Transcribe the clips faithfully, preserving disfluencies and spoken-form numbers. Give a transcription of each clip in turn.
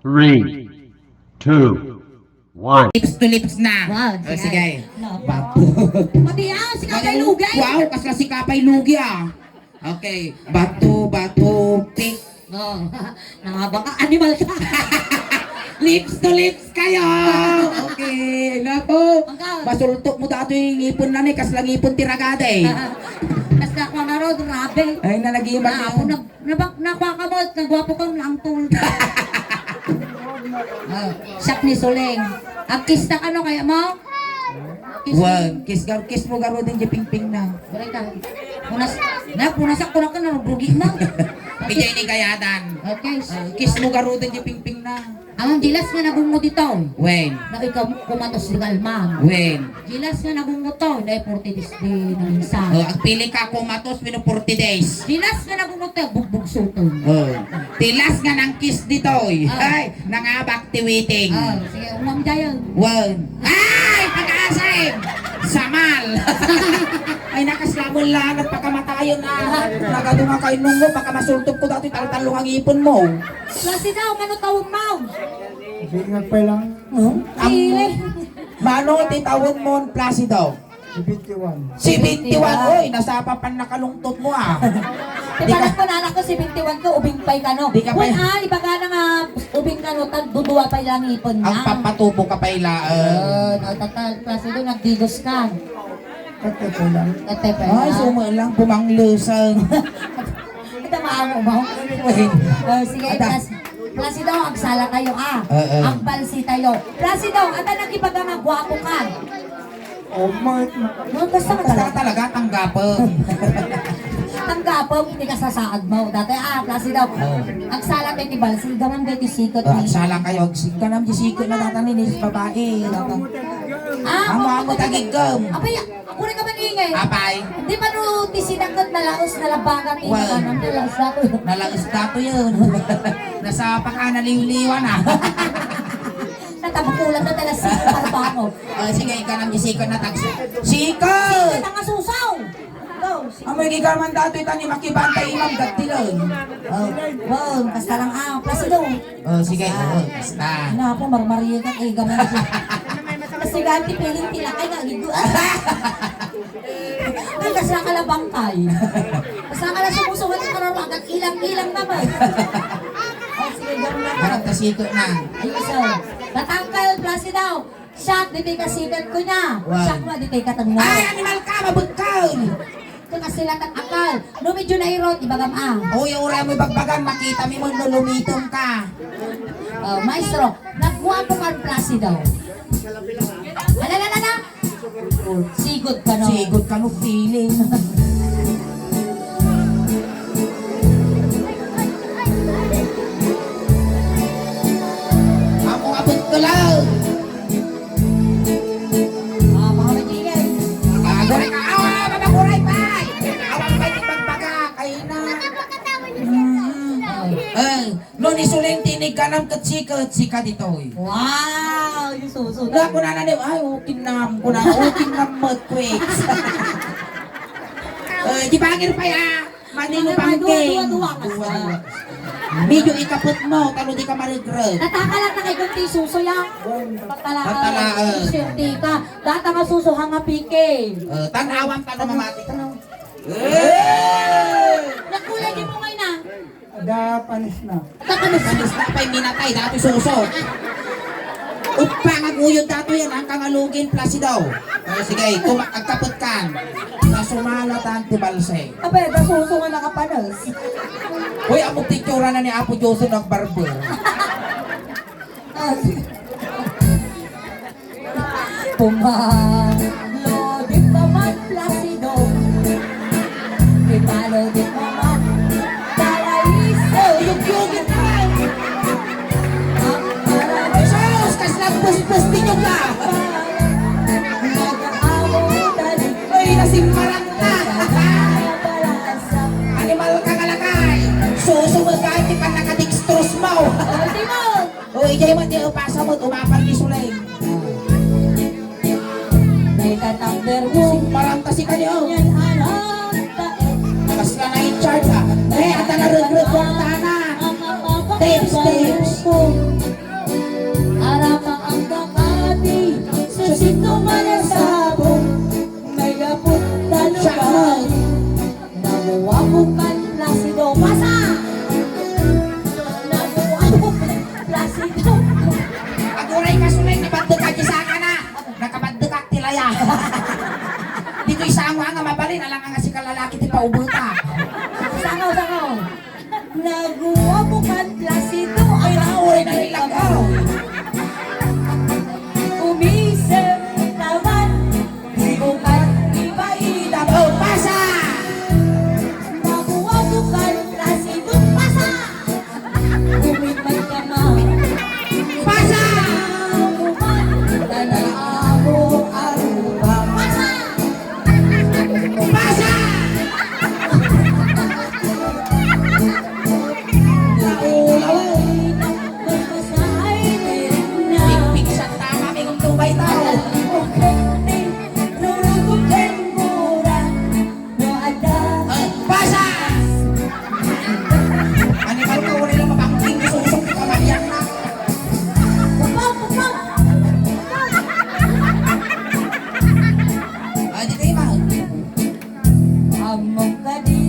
Three, two, one. Lips to lips na. Wow, O, sige. Sige. No. Bato. Pati, ah, si Kapay Lugi. Wow, kasla si Kapay Lugi, ah. Okay. Bato, bato, pick. Oh, nangabaka, animal ka. Lips to lips kayo. Okay. Naku. Ang ka- Masultok mo datoy ngipon na ni, kasla ngipon ti ragada, eh. Kasla ko nga ro, grabe. Ay, na nag-iibat na. Nabak-, nakuha ka mo, nagwapo kang langtol. Ah, siak ni Suling. Agkista ka, no, kaya mo? Kiss mo. Wen, kiss gar-, kiss mo garuden di pingping na. Balik ka. Punas, na, punasak ko na ka, narugi na. Ijay ni gayadan. Okay. Ah, kiss mo garuden di pingping na. Ang dilas nga nagungo dito. Wen. Na ikaw kumatos di kalman. Wen. Dilas nga nagungo to, na forty days di naminsan. Oh, agpili ka kumatos, mino forty days. Dilas nga nagungo to, bugbog sutong. Oh. Dilas nga nang kiss ditoy. Ah. Ay, nangabak ti waiting. Ah, sige, umam dayon. Wen. Ay, pag-asay! Samal! Ay, nakaslamon lang at pagkamatayon na. Nagaduma kayo nungo, baka masultog ko dati taltalo nga ngipon mo. Klase daw, mano tawag mo? Sige, nagpay lang. Hmm? Ang Sige. Mano ti tawag mo, Placido? Seventy-one. Seventy-one, oy, nasapa pan nakalungtot mo, ah. Di ka Ipalit ko na anak ko, seventy-one ko, ubing pay kano. Di ka Wen, pay ah, ibaga na nga, ubing kano, tagdudua pay lang ipon na. Ang papatubo ka pay laeng. Oh, no, tatal, Placido, nagdigos ka. Kate pay lang. Kate pay Ay, lang. Suma lang, bumanglusan. Ito, maamo mo. Wait. Oh, sige, Ada. Plas-, Placido, agsala tayo, ah. Oo. Agbalsi tayo. Placido, ata nagibaga nga gwapo ka. Oh, ma- No, basta ka Basta ka talaga. Talaga, tanggapon. Tanggapon, hindi ka sasaag mo. Dati, ah, Placido. Oo. Agsala tayo ti balsi, gamam tayo ti sikot Oh, ni. Agsala kayo, agsi-, ganam di sikot na datan ni, ni babae. Datan. Ah, Amo, amo, tagigam. Apay, ako rin ka man ingay. Apay. Di ba no, ti sidaket nalaos, nalabaga, ti Wan. Naganam, nalaos na ako. Nalaos na ako yun. Nasa paka naliwliwan, ah. Natabukulan na tala si Parbango. Oh, sige, ikaw nang di sikot na tagsa. Sikot! Sikot ang asusaw! Go, sikot. Amoy gigaman datoy tani makibantay imam gattilan. Oh, wow, basta lang, ah, Placido. Oh, sige, Basta. Oh, basta. Ano po, marmariya ka, eh, gaman. Kasi ganti piling tila kay nga gigu-, ay, basta ka labang kay. Basta ka na sumusunod sa kararagat, ilang-ilang naman. Ay, sige, gaman na. Harap na sikot na. Ayun, so, natangkal, Placido. Siak, di ti kasikat ko niya. Wow. Siak mo, di ti katanggal. Ay, animal ka, mabukkaw! Ito kasi latak akal. No, medyo nairot, ibagam ah. Uy, uray mo ibagbagan, makita mi mo no lumitom ka. Oh, maestro, nagguwapo kan Placido. Ala, ala, ala, ala. Sigod ka, no? Sigod ka, no, feeling. Amo nga pagkalaw. Ah, mga matigil. Aguray ka. Awa, mabaguray pa. Awa, may ipagbaga. Kay na. Mm. Ay, no, ni Suling tinig kanam ket siket, sika ditoy. Wow, yung suso. Wala ko na na, ay, ukin nam. Kuna, ukin nam, mud quakes. Eh, di bangir pa ya. Mani no Ano, pangkeng. Dua, dua, dua, kas Dua, na. Dua. Medyo ikapot mo, tano di ka maregreg. Tatakalat na kay Gunting Suso, ya. Patala, Patala, eh. Swerte ka. Data nga suso, hanga pike. Eh, tan-awam, tano mamati. Tanaw. Eh! Nakulay di mo ngayon, ah. Ada, panis na. Ada, panis na. Panis na pa'y minatay, dati suso. Uppa, naguyod dato yan, ang kangalugin, Placido. Eh, sige, kuma-, agkapot kan. Nasumalatan ti balse. Abay, da suso nga nakapanas. Uy, amok ti itsura na ni Apo Diyos nga nagbarber. Ah, sige. Pumalo di paman Placido. Ipalo di paman Paraíso. Yugyugin ka! Ang Paraíso. Jesus, kas nagpuspos ninyo ka! Mag-aamo tali. Uy, nasimbaran ka! Animal ka, kalakay! Susunod ka, hindi pa nakadextrose mo! Ultimo! O, ijay man di upasa mo, umapan ni Sulay. May katamber mo. Parang kasi kayo. Yan, alam, tae. Kasla na in charge, ah. Eh, ata na rugruguan ta na. Tips, tips. Sango nga mabalin, alang nga sika lalaki ti paubota. Sango, sango. Naguwa bukan Placido. Ay, nauray na rin lang, oh. Umisip naman, di bukan ibaida. Oh, pasa! Naguwa bukan Placido, pasa! Umit man ka na. Pasa! Tana amo aruba. Pasa! Pasa! Laulaw. Pigpigsan ta kami kung tubay tao. Ay, pasa! Animal ka, wala lang mapangking, isusok ka, Marian na. Ay, di kayo, mahal. Ammom kadi,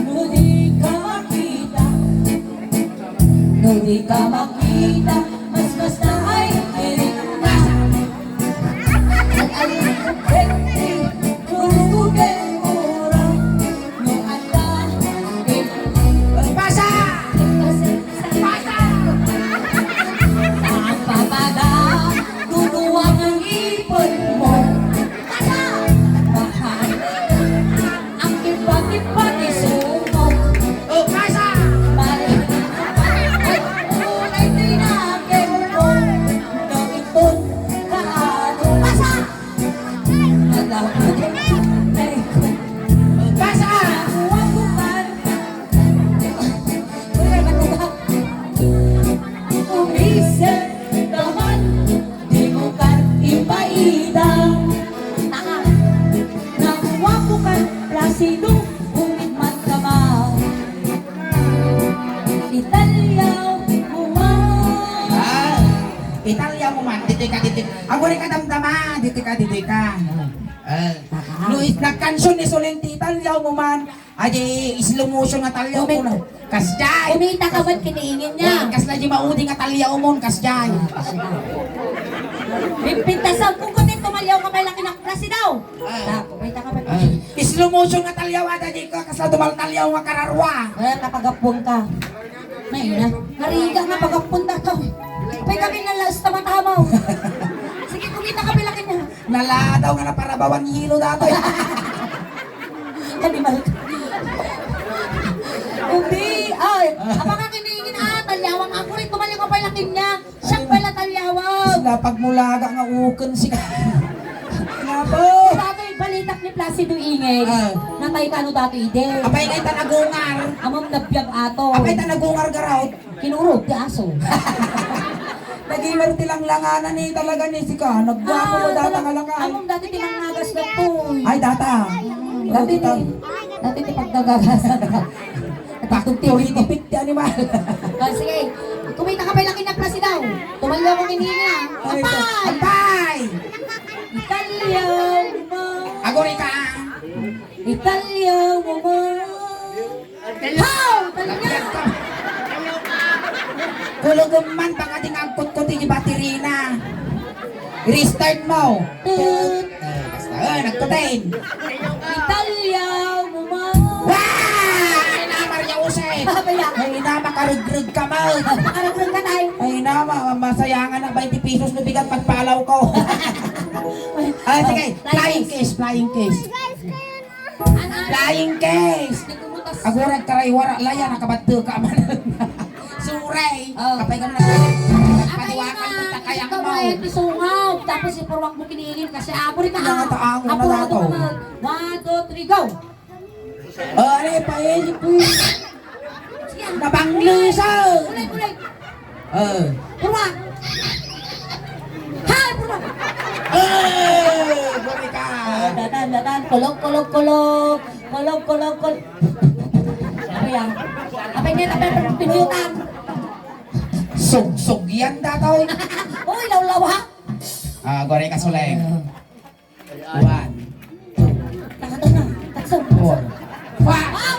no di ka makita, no di ka makita, mas basta ay diri ka. Pasa! Pasa! Ang papada, tutuwang ang ipon mo. Pasa! Mahal. Ang iba't iba't isumo. Oh, pasa! Mali. Ay, tunay tinakin mo. Daw iton kaano. Pasa! Pasa! Umisip naman, di mo kan ipaida. Nakuha ko kan Placido, umit man ka ba? Italyaw mo man. Ah, italyaw mo man, ditoy ka, ditoy. Aguray ka damdama, ditoy ka, ditoy ka. Ah, no, is-, nagkansion ni Soleng ti italyaw mo man, adi slow motion nga talyaw ko na. Kasjay. Kumita ka man kiniingin niya. Kasla di maudi nga talyaw mo, kasjay. Pimpintasan ko kunin tumalyaw ka may laki ng klase daw. Ah. Ta, kumita ka man. Ah. Slow motion nga talyaw, ada di ka, kasla dumaltalyaw nga kararwa. Wala, napagapon ka. May na. Nariga nga pagapon ta to. Pwede kami nalaos ta matamaw. Sige, kumita ka pila kanya. Naladaw nga naparabawan ni Hilo datoy. Animal ka. Ubi, ay, apang ang iniingin, ah, talyawang ako rin, tumalyaw ka pala kanya. Siya pala talyawang. Sila pagmulaga nga ukon, siya. Napo. Datoy, balitak ni Placido Ingay. Ah. Natay ka, ano, datoy, ide. Apay nga ita nagungar. Amam nabiyag ato. Apay ita nagungar, garaw. Kinurog ti aso. Nagimar ti langlanganan ni talaga ni sika. Nagguapo ko data nga langan. Among dati ti mangagas na to. Ay, data. Dati ti, dati ti pagdagagas. Pagturi ti pit ti animal. Ah, sige. Kumita ka pa ilang inapla si daw. Tumalyo ko kinina. Ay, apay! Apay! Italyaw mo. Aguri ka. Italyaw mo. How! Talyaw! Kulugom man, baka di nga agkutkot iti baterina. Restart mo. Tut. Eh, basta, eh, nagkutin. Italyaw mo man. Wah! Ay na, Maria Jose. Abaya. Ay na, makarugrug ka man. Makarugrug ka, tay. Ay na, ma-, masayangan na twenty pesos no bigat pagpalaw ko. Ah, sige. Flying kiss, flying kiss. Flying case! Agurag karay wara laya, nakabatte ka man. Suray! Oh. Apay ka na. Apay padiwakan na, mo takayang ikaw mo. Ay, pisungaw. Tapos ipurwak mo kinigin kasi apuri ka. Nakataang mo na daw. One, two, three, go! Oh, ano yung paisip ko? Nabangluso! Kulay, kulay. Eh. Purwa! Hay, purwa! Eh, guri ka! Oh, datan, datan. Kulog, kulog, kulog. Kulog, kulog, kulog. Sabi yan. Apay niya, apay, pinuyutan. Sugsug yan, datoy. Uy, lawlaw, ha? Ah, guri ka, Suleng. One, two, three, four, five. Oh!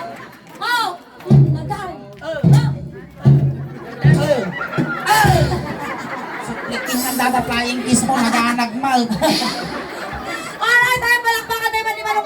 Oh! Nagay! Oh! Oh! Suplikin ng dada flying kiss mo, naganag mal. Alright, tayo palakpakan tayo, Manny Manong.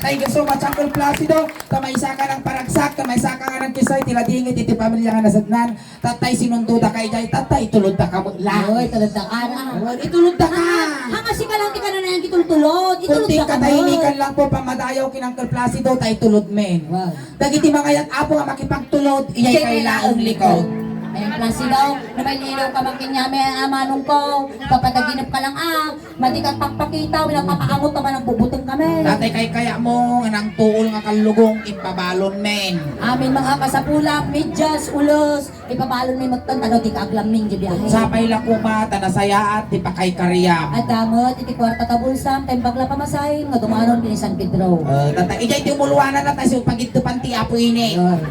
Thank you so much, Uncle Placido. Ta maysa ka nang paragsak, ta maysa ka nga nang kisay, ti ladingit iti pamilya nga nasadnan. Tatay sinundoda ka idiay, tatay itulodda ka met la. Oy, tulodda ka na. Oy, itulodda ka. Hanga, hanga sika lang ti kananayan ti tultulod. Itulodda ka met. Kunting katahimikan lang po, pamadayaw ken Uncle Placido, ta itulod men. Wow. Dagiti mangayat, Apo, nga makipagtulod, idiay kailaeng likod. Ay, Placido, no maililaw ka man kaniami, a manongko, papadaginep ka lang, a. Madi ka pakpakita, wenno papaangot ka man, nagbubuteng kami. Tatay, kaykayatmo nga nangtuol nga kallugong, ipabalon men. Amin, mga kasapulam, medyas, ulos, ipabalon men metten, ta no dika aglamming diay biahe. Sapay la koma, ta nasayaat ti pakaykariam. Adda met iti kuarta ta bulsam, ta imbag la pamasahem nga dumanon ken ni San Pedro. Eh, tatay, idiay ti umuluanan, tatay, so pagiddepan ti Apo ini. Yor.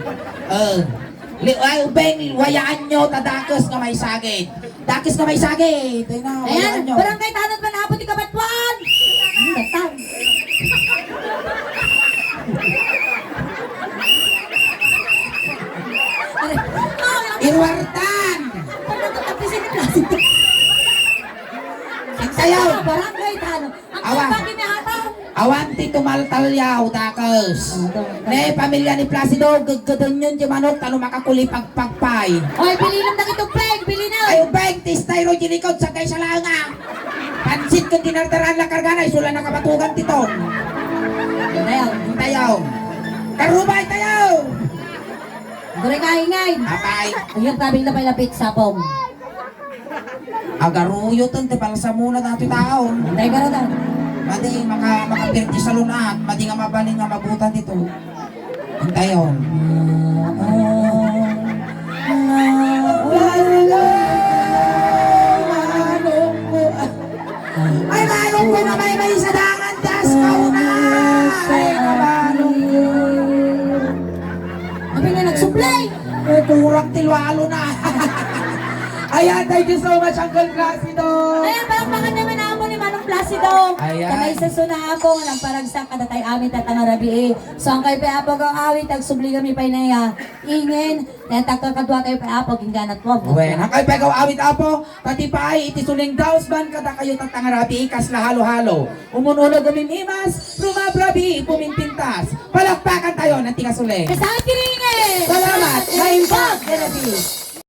Eh, li-, ay, ubing, wayaanyo, ta dakes nga maisagid. Dakes nga maisagid. Ay na, ayan, wayaanyo. Barangay Tanod, Manapu ti Kabatuan. Hmm, datang. Iruartan. Pagkatapos ni Placido. Intayaw. Barangay Tanod. Ang Awan. Kapag inihataw. Awan ti tumaltalyaw, dakes. Ah, ito. Ne, pamilya ni Placido, geggedenyon ti manok, ta no makakuli pagpagpay. Oy, bilinam dagiti ubing, bilinam. Ay, ubing, ti styro di likod, sagay sa laeng, a. Pansit ken dinardaran la kargana, isu la nakabatugan ti tong. Intayaw. Intayaw. Karubay tayo! Gure ka, ingay. Apay. Ayun, tabi na pala pizza, pong. Agaruyo ton ti balsamona dati taon. Antay ka na. Madi maka-, makapirti sa lunat, madi nga mabalin nga mabutan dito. Antayon. Ay, manong ko na may, may sadangan, tas kauna. Ay, manong ko. Kami na nagsuplay. Eh, kurang ti lualo na. Ayan, thank you so much, Uncle Placido. Ayan, palakpakan naman, Apo, ni Manong Placido. Ayan. Kamay sa suna, Apo, nagparagsak kada tayo amin tatangarabii. So, ang kayo pa, Apo, gaw awit, agsubli kami pa inaya. Ingen, netagkakadua tayo pa, Apo, gingganat mo. Wen, ang kayo pa, gaw awit, Apo, pati pa ay iti suling daos ban kada kayo tatangarabii, kasla halo-halo. Umununo gumimimas, rumabrabi, puminpintas. Palakpakan tayo ng tigasuli. Kasal kiringi! Salamat! Naimbag! Energy!